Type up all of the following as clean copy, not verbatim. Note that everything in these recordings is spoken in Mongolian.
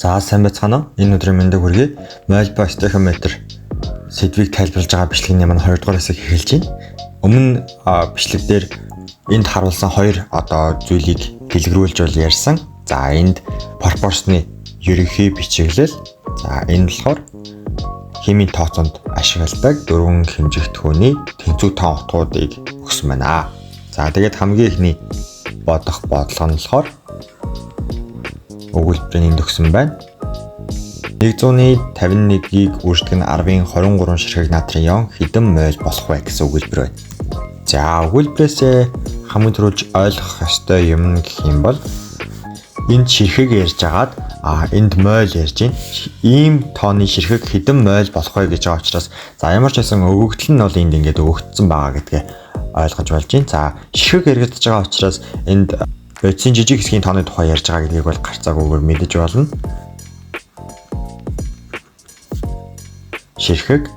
За сайн байцгаана уу? Энэ өдрийн мэндийг хүргэе. Мойл ба стехиометр сэдвийг тайлбарлаж байгаа бичлэгийн маань 2 дугаар хэсэг эхэлж байна. Өмнө бичлэг дээр энд харуулсан хоёр одоо зүйлийг дэлгэрүүлж бол ярьсан. За энд пропорцны ерөнхий бичиглэл. За энэ болохоор химийн тооцоонд ашигладаг дөрвөн хэмжигдэхүүний тэнцүү тоон утгуудыг өгсөн байна. За тэгээд хамгийн эхний бодох бодлого нь болохоор өгүүлбэрийн энд өгсөн байна. 151-ийг үрждэг нь 10-ын 23 ширхэг натрийн ион хэдэн моль болох вэ гэсэн өгүүлбэр байна. За өгүүлбэрээсээ хамгийн түрүүлж ойлгох ёстой юм гэх юм бол энд ширхэг ярьж агаад энд моль ярьж байна. Ийм тооны ширхэг хэдэн моль болох вэ гэж байгаа учраас за ямар ч байсан өгөгдөл нь бол энд ингээд өгөгдсөн байгаа гэдгээ ойлгож болж байна. За ширхэг яригдж байгаа учраас энд бодисын жижиг хэсгийн тооны тухай ярьж байгаа гэдгийг бол гарцаагүйгээр мэдэж болно. Ширхэг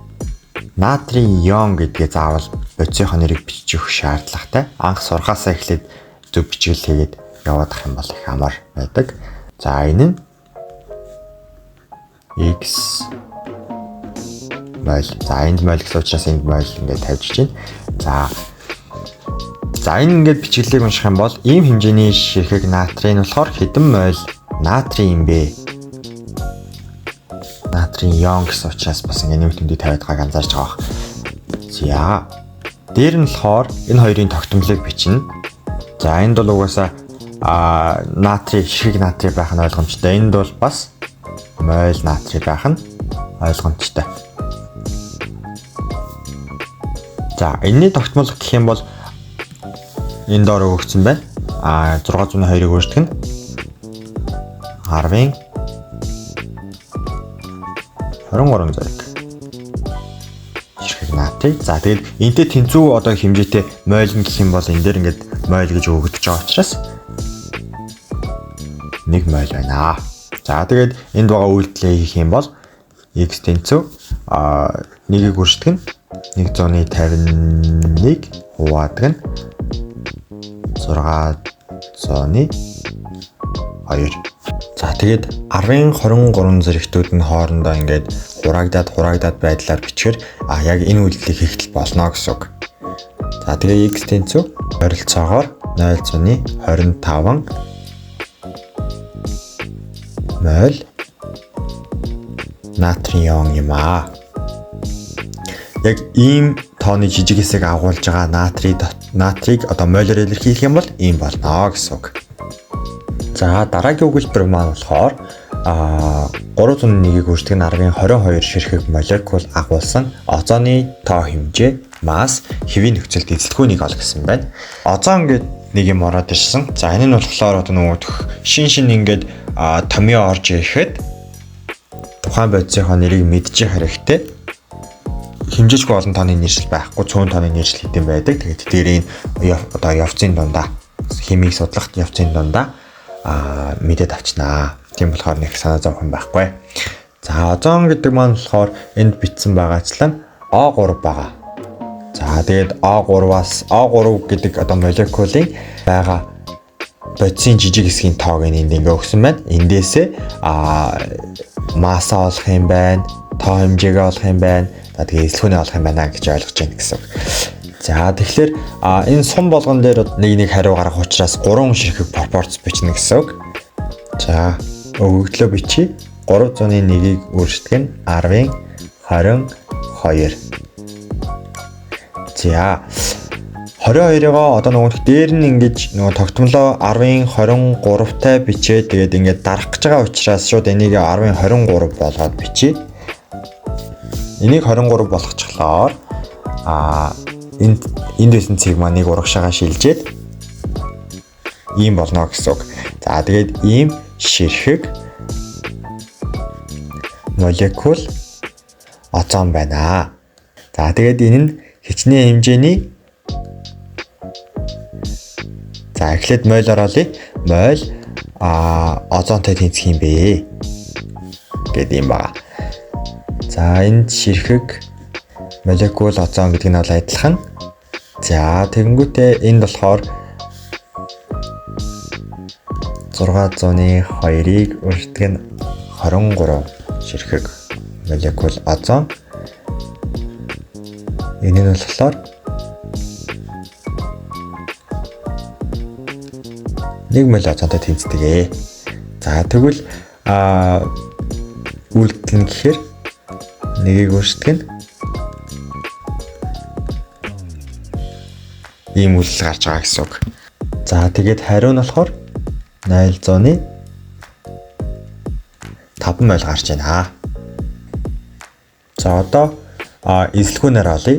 натрийн ион гэдгээ заавал бодисынхоо нэрийг бичиж өгөх шаардлагатай. Анх сурхаасаа эхлээд зөв бичгэл хийгээд яваадах юм бол их амар байдаг. За энэ нь x моль. За энд моль гэсэн учраас энд моль ингээд тавьж чинь. За энэ ингээд бичиглэлийг унших юм бол ийм хэмжээний ширхэг натрийн болохоор хэдэн моль натрий юм бэ? Натрийн ион гэсэн учраас бас ингээд нэмэлт тэмдэг тавиад байгааг анзаарч байгаа бах. За дээр нь болохоор энэ хоёрын тогтмолыг бичнэ. За энд бол угаасаа натрий ширхэг натрий байх нь ойлгомжтой. Энд бол бас моль натрий байх нь ойлгомжтой. За энэний тогтмол гэх юм бол энэ доор өгөгдсөн байна. 602-ыг өөрчлөх нь 10-ын 23 зэрэг ширхэг натрий. За тэгээд энтэй тэнцүү одоо хэмжээтэй моль гэх юм бол энэ дээр ингээд моль гэж өгөгдөж байгаа учраас 1 моль байна. За тэгээд энд байгаа үйлдэлээ хийх юм бол x тэнцүү 1-ийг үрждэг нь 151 хуваадаг нь 602. За тэгээд 10-ын 23 зэрэгтүүд нь хоорондоо ингээд хураагдаад байдлаар бичгээр яг энэ үйлдэлийг хийх болно гэсэн үг. За тэгээ x тэнцүү ойролцоогоор 0.25 моль натрийн ион юм аа. Яг ийм тооны жижиг хэсэг агуулж байгаа натрийг одоо молоор илэрхийлэх юм бол ийм болно гэсэн үг. За дараагийн өгүүлбэр маань болохоор 301-ийг үрждэг нь 10-ын 22 ширхэг молекул агуулсан озоны тоо хэмжээ масс хэвийн нөхцөлд эзэлхүүнийг ол гэсэн байна. Озон гэдэг нэг юм ороод ирсэн. За энэ нь болохоор одоо нөгөө шин ингээд томьёо орж ирэхэд тухайн бодисынхоо нэрийг мэдчих хэрэгтэй. Хэмжээчгүй олон тооны нэршил байхгүй, цөөн тооны нэршил хэдэн байдаг. Тэгээд тэдгээрийн одоо явцын дундаа химийг судлах явцын дундаа мэдээд авчнаа. Тийм болохоор нэг санаа зовх юм байхгүй. За озон гэдэг маань болохоор энд бичсэн байгаачлан O3 байгаа. За тэгээд O3-аас O3 гэдэг одоо молекулын байгаа бодисын жижиг хэсгийн тоог энд ингээ өгсөн байна. Эндээсээ масса олох юм байна, тоо хэмжээгээ олох юм байна. За тэгээ эзлэхүүнээ олох юм байна гэж ойлгож байна гэсэн үг. За тэгэхээр энэ сум болгон дээр нэг хариу гаргах учраас 3 ширхэг пропорц бичнэ гэсэн үг. За өгөгдлөө бичиж 301-ийг үрждэг нь 10-ын 22. За 22-оо одоо нөгөө дээр нь ингэж нөгөө тогтмолоо 10-ын 23-тай бичээд тэгээд ингээд дарах гэж байгаа учраас шууд энийг 10-ын 23 болгоод бичье. Энийг 23 болгочихлоор энд байсан цэг маань нэг урагшаага шилжээд ийм болно гэсэн үг. За тэгээд ийм ширхэг молекул озон байна. За тэгээд энэ нь хичнээн хэмжээний за эхлээд моль оруулъя. Моль озонтой тэнцэх юм бэ гэдэг юм байна. За энд ширхэг молекул озон гэдэг нь бол адилхан. За тэгэнгүүтээ энд болохоор 602-ыг үрждэг нь 23 ширхэг молекул озон. Энэ нь болохоор 1 моль озонтой тэнцдэг ээ. За тэгвэл үйлдэл нь гэхээр нэгийг өөрчлөдөг нь ийм үйлдэл гарч байгаа гэсэн үг. За тэгээд хариу нь болохоор 0.5 моль гарч байна. За одоо эзлэгүүнээр олъё.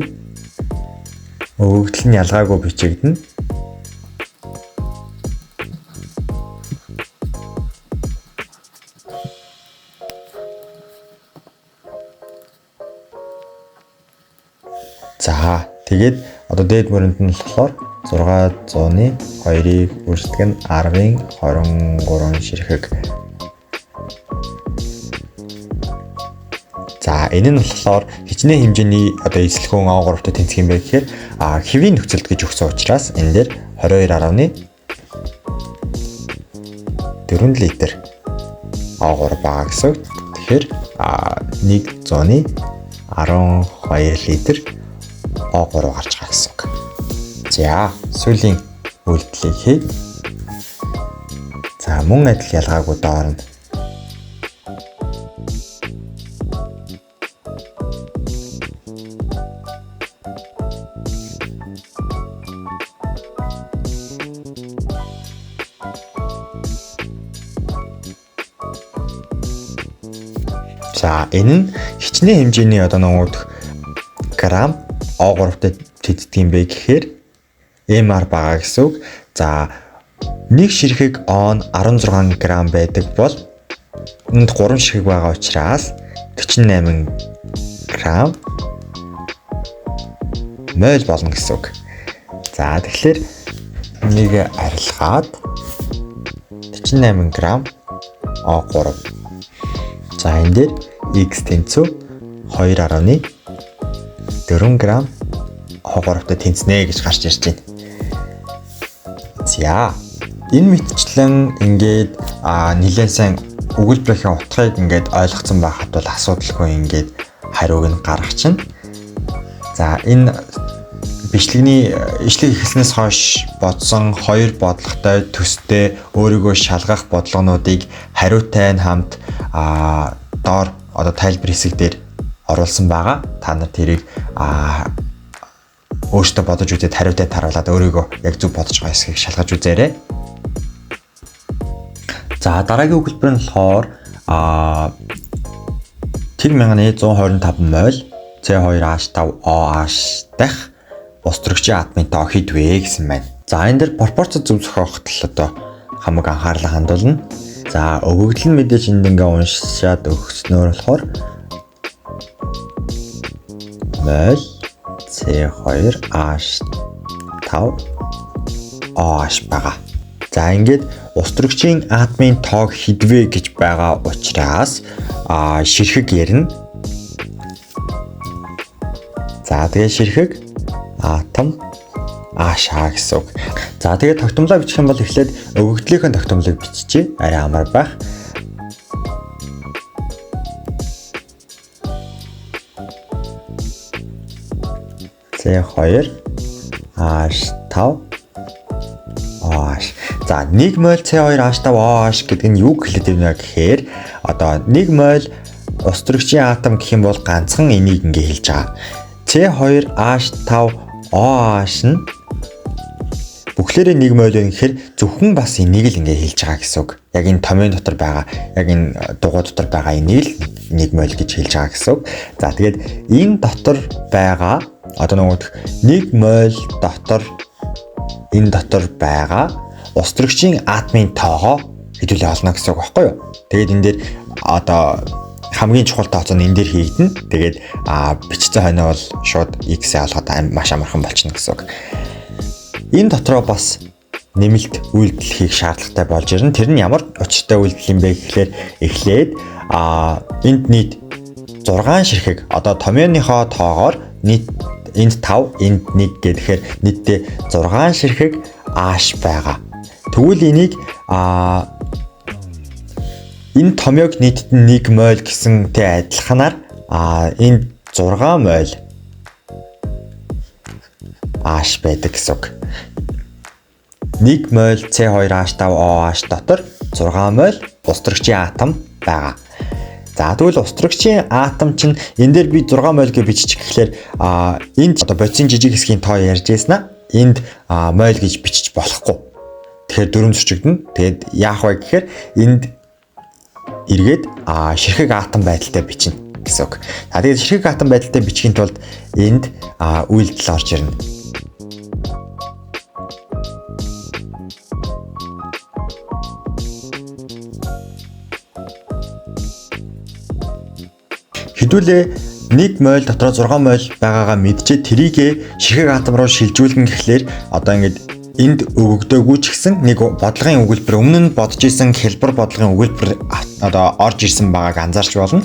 Өгөгдөл нь ялгаагүй бичигдэнэ. За тэгээд одоо дээд мөрөнд нь болохоор 602-ыг өрсөлдөг нь 10-ын 23 ширхэг. За энэ нь болохоор хичнээн хэмжээний одоо эзлэхүүн O3-тай тэнцэх юм бэ гэхээр хэвийн нөхцөлд гэж өгсөн учраас энэ дээр 22.4 литр O3 байгаа гэсэн. Тэгэхээр 112 литр O3 гарч байгаа гэсэн үг. За сүүлийн үйлдэлийг хий. За мөн адил ялгаагүй доор нь. За энэ нь хичнээн хэмжээний одоо нөгөө грамм O3-тай тэнцдэг юм бэ гэхээр MR байгаа гэсэн үг. За нэг ширхэг О нь 16 грамм байдаг бол энд 3 ширхэг байгаа учраас 48 грамм моль болно гэсэн үг. За тэгэхээр нэг арилгаад 48 грамм O3. За энэ дээр X тэнцүү 2.4 грамм O3-тай тэнцнэ гэж гарч ирж байна. За энэ мэтчлэн ингээд нэлээд сайн өгүүлбэрийн утгыг ингээд ойлгоцсон байхад бол асуудалгүй ингээд хариуг нь гаргачихна. За энэ бичлэгний ишлэг эхэлснээс хойш бодсон хоёр бодлоготой төстэй өөрийгөө шалгах бодлогонуудыг хариутай нь хамт доор одоо тайлбар хэсэг дээр оруулсан байгаа. Та нар тэрийг өөртөө бодож үзээд хариутай таруулаад өөрийгөө яг зөв бодож байгаа хэсгийг шалгаж үзээрэй. За дараагийн өгүүлбэр нь болохоор 1125 моль C2H5OH дахь ус төрөгчийн атомын тоо хэд вэ гэсэн байна. За энэ дэр пропорц зөв зохиоход л одоо хамаг анхаарлаа хандуулна. За өгөгдөл нь мэдээж энд ингээ уншаад өгснөөр болохоор моль C2H5OH байгаа. За ингээд ус төрөгчийн атомын тоог хэд вэ гэж байгаа учраас ширхэг ярина. За тэгээ ширхэг атом аашаа гэсэн үг. За тэгээ тогтмолоо бичих юм бол эхлээд өгөгдлийнхөө тогтмолыг биччихье. Арай амар байх. C2H5 OH. За 1 моль C2H5OH гэдэг нь юу хэлээд байна гэхээр одоо 1 моль ус төрөгчийн атом гэх юм бол ганцхан энийг ингээ хэлж байгаа. C2H5OH нь бүхлээрээ 1 моль байна гэхээр зөвхөн бас энийг л ингээ хэлж байгаа гэсэн үг. Яг энэ томьёон дотор байгаа, яг энэ дугуй дотор байгаа энийг л 1 моль гэж хэлж байгаа гэсэн үг. За тэгээд энэ дотор байгаа одоо нөгөө 1 моль дотор энэ дотор байгаа ус төрөгчийн атомын тоогоо хэдүүлээ олно гэсэн үг байхгүй юу? Тэгээд энэ дээр одоо хамгийн чухал тооцоо нь энэ дээр хийгдэнэ. Тэгээд бичсэн хойноо бол шууд x-ээ олоход маш амархан болчихно гэсэн үг. Энэ дотроо бас нэмэлт үйлдэл хийх шаардлагатай болж ирнэ. Тэр нь ямар учиртай үйлдэл юм бэ гэхлээр эхлээд энд нийт 6 ширхэг одоо томьёоныхоо тоогоор нийт энд 5, энд 1 гэхээр нийтдээ 6 ширхэг ааш байгаа. Тэгвэл энийг Энэ томьёог нийтэд нь 1 моль гэсэнтэй адилханаар энэ 6 моль H байдаг гэсэн үг. 1 моль C2H5OH дотор 6 моль ус төрөгчийн атом байгаа. За тэгвэл ус төрөгчийн атом чинь энэ дээр би 6 моль гэж биччих гэхлээр энд одоо бодисын жижиг хэсгийн тоо ярьж байсан аа. Энд моль гэж бичиж болохгүй. Тэгэхээр 4 зөрчигдөнө. Тэгээд яах вэ гэхээр энд эргээд ширхэг атом байдалтай бичнэ гэсэн үг. За тэгээд ширхэг атом байдалтай бичихийн тулд энд үйлдэл орж ирнэ. Хэдүүлээ 1 моль дотроо 6 моль байгаагаа мэдчихэд тэрийгэ ширхэг атом руу шилжүүлнэ гэхлээр одоо ингээд энд өгөгдөөгүй ч гэсэн нэг бодлогын өгүүлбэр өмнө нь бодож исэн хэлбэр бодлогын өгүүлбэр одоо орж ирсэн байгааг анзаарч болно.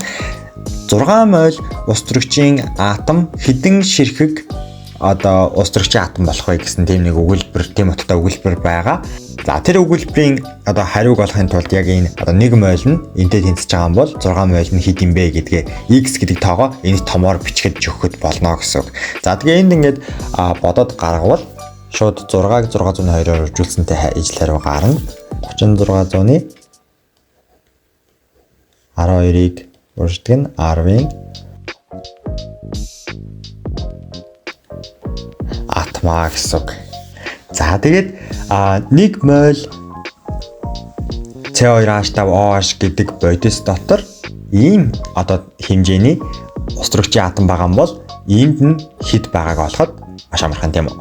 6 моль ус төрөгчийн атом хэдэн ширхэг одоо ус төрөгчийн атом болох вэ гэсэн тийм нэг өгүүлбэр, тийм утгатай өгүүлбэр байгаа. За тэр өгүүлбэрийн одоо хариуг олохын тулд яг энэ одоо 1 моль нь энтэй тэнцэж байгаа юм бол 6 моль нь хэд юм бэ гэдгээ x гэдэг тоогоо энэ томоор бичихэд өгөхөд болно гэсэн үг. За тэгээ энд ингээд бодоод гаргавал шууд 6-ыг 602-оор үржүүлсэнтэй ижил хариу гарна. 36-ны 12-ыг үрждэг нь 10-ын атомаа гэсэн үг. За тэгээд 1 моль C2H5OH гэдэг бодис дотор ийм одоо хэмжээний ус төрөгчийн атом байгаа юм бол энд нь хэд байгааг олоход маш амархан тийм үү?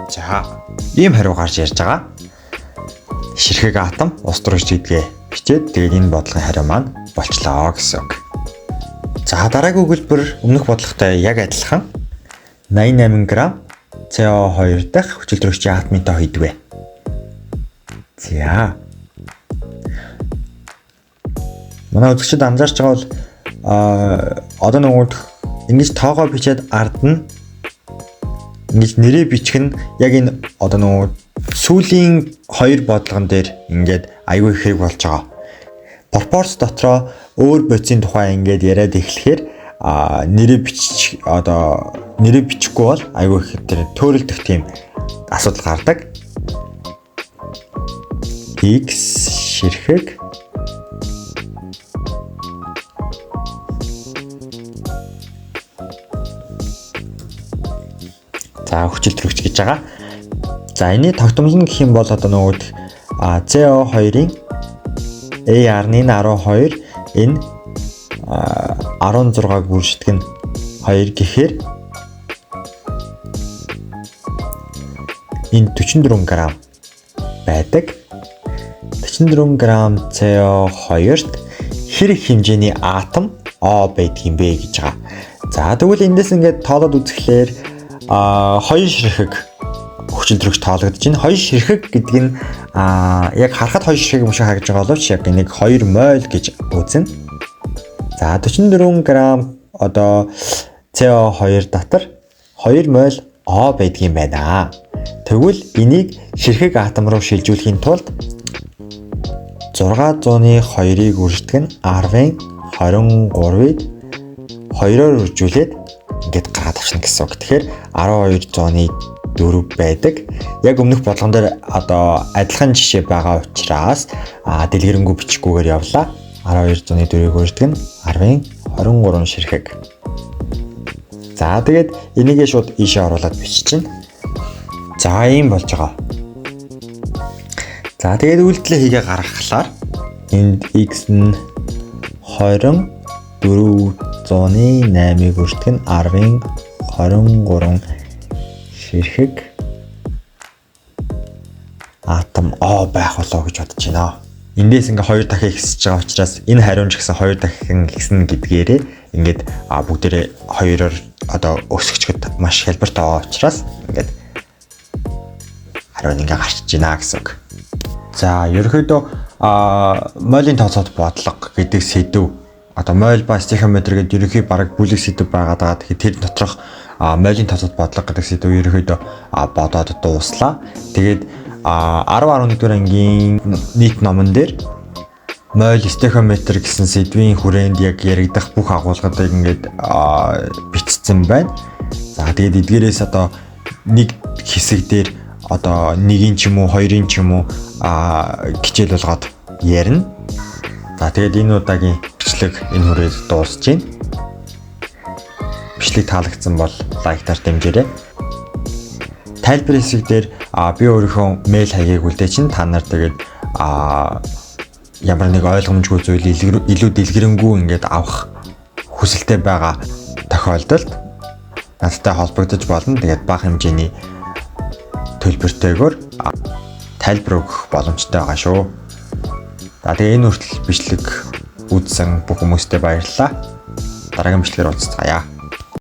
За ийм хариу гарч ярьж байгаа. Ширхэг атом ус төрөгч гэдгээ бичээд тэгээд энэ бодлогын хариу маань болчлоо гэсэн үг. За дараагийн өгүүлбэр өмнөх бодлоготой яг адилхан 88 г CO2 дахь хүчил төрөгчийн атомын тоо хэд вэ? За. Манай үзэгчид анзаарч байгаа бол одоо нөгөө ингэж тоогоо бичээд ард нь ингэж нэрээ бичих нь яг энэ одоо нөгөө сүүлийн хоёр бодлогон дээр ингээд аюул хэрэг болж байгаа. Пропорц дотроо өөр бодисын тухай ингээд яриад эхлэхээр нэрээ бичих одоо нэрээ бичихгүй бол аюул их тэр төөрөлдөх тийм асуудал гардаг. X ширхэг за хүчил төрөгч гэж байгаа. За энэний тогтмол нь гэх юм бол одоо нөгөө CO2-ын AR-ны 12 энэ 16-г үрждэг нь 2 гэхээр энэ 44 г байдаг. 44 г CO2-т хэр их хэмжээний атом О байдаг юм бэ гэж байгаа. За тэгвэл эндээс ингээд тоолоод үзэхлээр 2 ширхэг хүчил төрөгч тоологдож байна. 2 ширхэг гэдэг нь яг харахад 2 ширхэг юм шиг харагдаж байгаа боловч яг энийг 2 моль гэж үзнэ. За 44 г одоо CO2 дотор 2 моль О байдаг юм байна. Тэгвэл энийг ширхэг атом руу шилжүүлэхийн тулд 602-ыг үрждэг нь 10-ын 23-ыг 2-оор үржүүлээд ингээд гаргаад авчна гэсэн үг. Тэгэхээр 12.4 байдаг. Яг өмнөх бодлогон дээр одоо адилхан жишээ байгаа учраас дэлгэрэнгүй бичихгүйгээр явлаа. 12.4-ыг үрждэг нь 10-ын 23 ширхэг. За тэгээд энийгээ шууд ийшээ оруулаад биччихнэ. За ийм болж байгаа. За тэгээд үйлдэлээ хийгээ гаргахлаар энд x нь 24.8-ыг үрждэг нь 10-ын 23 ширхэг атом О байх болоо гэж бодож байна. Эндээс ингээ 2 дахин ихсэж байгаа учраас энэ хариу ч гэсэн 2 дахин ихснэ гэдгээрээ ингээд бүгдээрээ 2-оор одоо өсгөчгöd маш хялбар тоо учраас ингээд хариу нь ингээ гарч байна гэсэн үг. За ерөнхийдөө молийн тооцоод бодлого гэдэг сэдв Одоо моль ба стехиометр гэдэг ерөнхий бараг бүлэг сэдэв байгаад байгаа. Тэгэхээр тэр доторх молийн тооцоод бодлого гэдэг сэдэв ерөнхийдөө бодоод дууслаа. Тэгээд 10 11 дугаар ангийн нийт номон дээр моль, стехиометр гэсэн сэдвийн хүрээнд яг яригдах бүх агуулгуудыг ингээд бичсэн байна. За, тэгээд эдгээрээс одоо нэг хэсэг дээр одоо нэгийн ч юм уу, хоёрын ч юм уу хичээл болгоод ярина. За, тэгээд энэ удаагийн бичлэг энэ хүрээд дуусж байна. Бичлэг таалагдсан бол like аар дэмжээрэй. Тайлбар хэсэг дээр би өөрийнхөө mail хаягийг үлдээчихнэ, та нар тэгээд ямар нэг ойлгомжгүй зүйл илүү дэлгэрэнгүй ингээд авах хүсэлтэй байгаа тохиолдолд надтай холбогдож болно. Тэгээд бага хэмжээний төлбөртэйгээр тайлбар өгөх боломжтой байгаа шүү. За, тэгээ энэ хүртэл бичлэг үзсэн бүх хүмүүстээ баярлалаа. Дараагийн бичлэгээр уулзацгаая.